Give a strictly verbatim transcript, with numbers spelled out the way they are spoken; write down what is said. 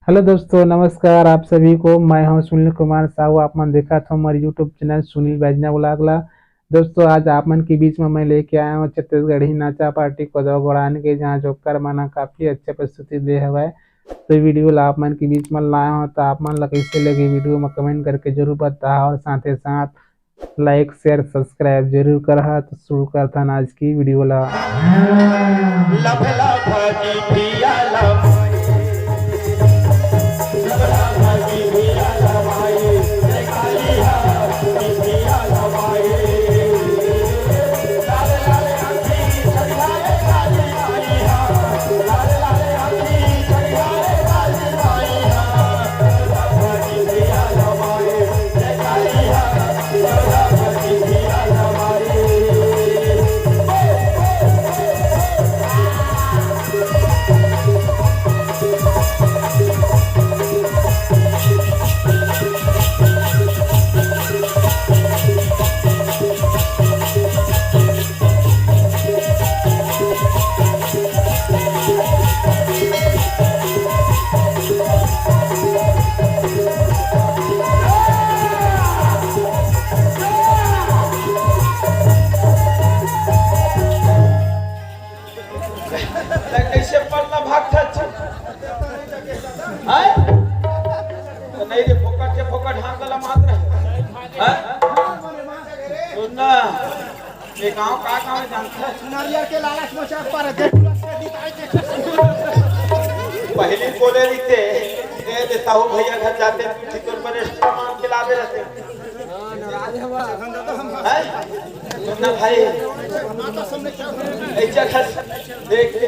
Hello दोस्तों, नमस्कार आप सभी को। मैं हूं सुनील कुमार साहू। आप मन देखत हो हमारे YouTube चैनल सुनील बैजना व्लॉग ला। दोस्तों, आज आप मन के बीच में मैं लेके आया हूं छत्तीसगढ़ी नाचा पार्टी कोदवा गोड़ान के, जहां जोकर मन ह काफी अच्छा प्रस्तुति दे हवय। तो वीडियो ला आप मन के बीच में लाया हूं, तो आप मन ला कैसे लगे वीडियो में कमेंट करके जरूर बताओ, और साथ ही साथ लाइक, शेयर, सब्सक्राइब जरूर करहा। तो शुरू करथन आज की वीडियो ला। लभ लभ की पिया लमाई, लभ लभ की पिया लमाई, जय काली हा की पिया लमाई। लाल लाल आँखी चढ़ाए काली माई हा, लाल लाल आँखी चढ़ाए काली माई हा। तै कैसे पल्ला भागथस? हैं? तो नहीं रे, फोकट के फोकट हाथ वाला मात्र है। हैं? सुन ना, ये गाँव का गाँव है जानता है? नारियल के लालच में चार पर है, देख, पहली बोले रहते, ए, दे साहू भैया घर जाते, पीठी तोर पर एक्स्ट्रा मांग के लावे रहते। हैं? सुन ना भाई, ऐसा खस देख के